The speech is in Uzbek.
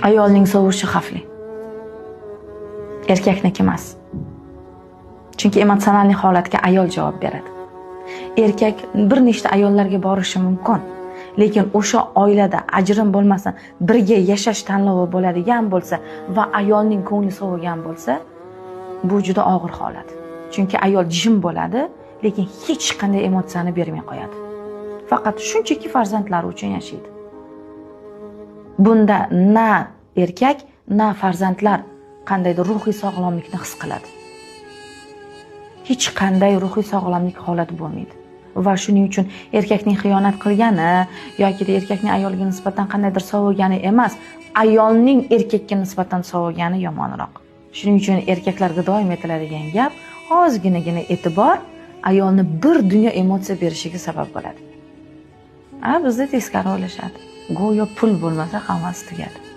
Ayolning sovishi xavfli. Erkakniki emas. Chunki emotsional holatga ayol javob beradi. Erkak bir nechta ayollarga borishi mumkin, lekin o'sha oilada ajrim bo'lmasa, birga yashash tanlovi bo'ladigan bo'lsa va ayolning ko'ngli sovigan bo'lsa, bu juda og'ir holat. Chunki ayol jim bo'ladi, lekin hech qanday emotsiyani bermay qo'yadi. Faqat shunchaki farzandlari uchun yashaydi. Bunda na erkak, na farzandlar qandaydir ruhiy sog'lomlikni his qiladi. Hech qanday ruhiy sog'lomlik holati bo'lmaydi. Va shuning uchun erkakning xiyonat qilgani yoki erkakning ayolga nisbatan qandaydir sovugani emas, ayolning erkakka nisbatan sovugani yomonroq. Shuning uchun erkaklarga doim aytiladigan gap, ozginagina e'tibor ayolni bir dunyo emotsiya berishiga sabab bo'ladi. A bizda teskari o'ylashadi. Go'yo pul bo'lmasa hammasi tugadi.